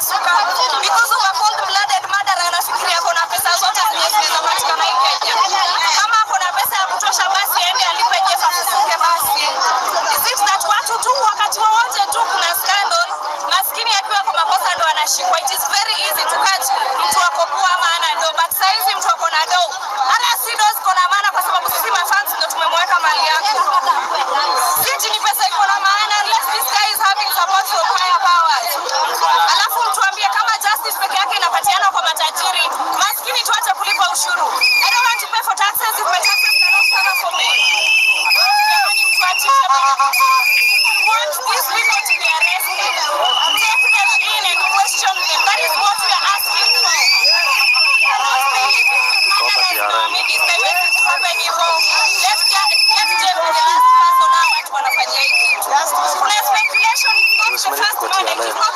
itapasuka? Because of a cold blooded murderer anafikiria ako na pesa zote zenye zinaweza patikana hii Kenya. Kama ako na pesa ya kutosha, basi aende alipe Jeff afufuke basi. Is it that watu tu wakati wowote tu kuna scandal, maskini akiwa kwa makosa ndo anashikwa? It is very easy to catch mtu ako poor ama ana do, but saizi mtu ako na do, hata si do ziko na maana, kwa sababu sisi mafans ndo tumemweka mali yako. Si ni pesa iko na maana unless this guy is having support from higher powers. Alafu mtuambie kama justice peke yake inapatiana kwa matajiri, maskini tuache kulipa ushuru. I don't want to pay for taxes if my taxes cannot cover for me. Jamani, mtuachishe bana. We want these people to be arrested. Take them in and question them. That is what we are asking for. We cannot be living with Tuko hapa murderers in our TRM. midst. Haiwezi kuhappen hivyo. Let Jeff be the last person hao watu wanafanyia hii kitu. Kuna speculation, it's not the Rosemary, first tuko man, it is TRM. not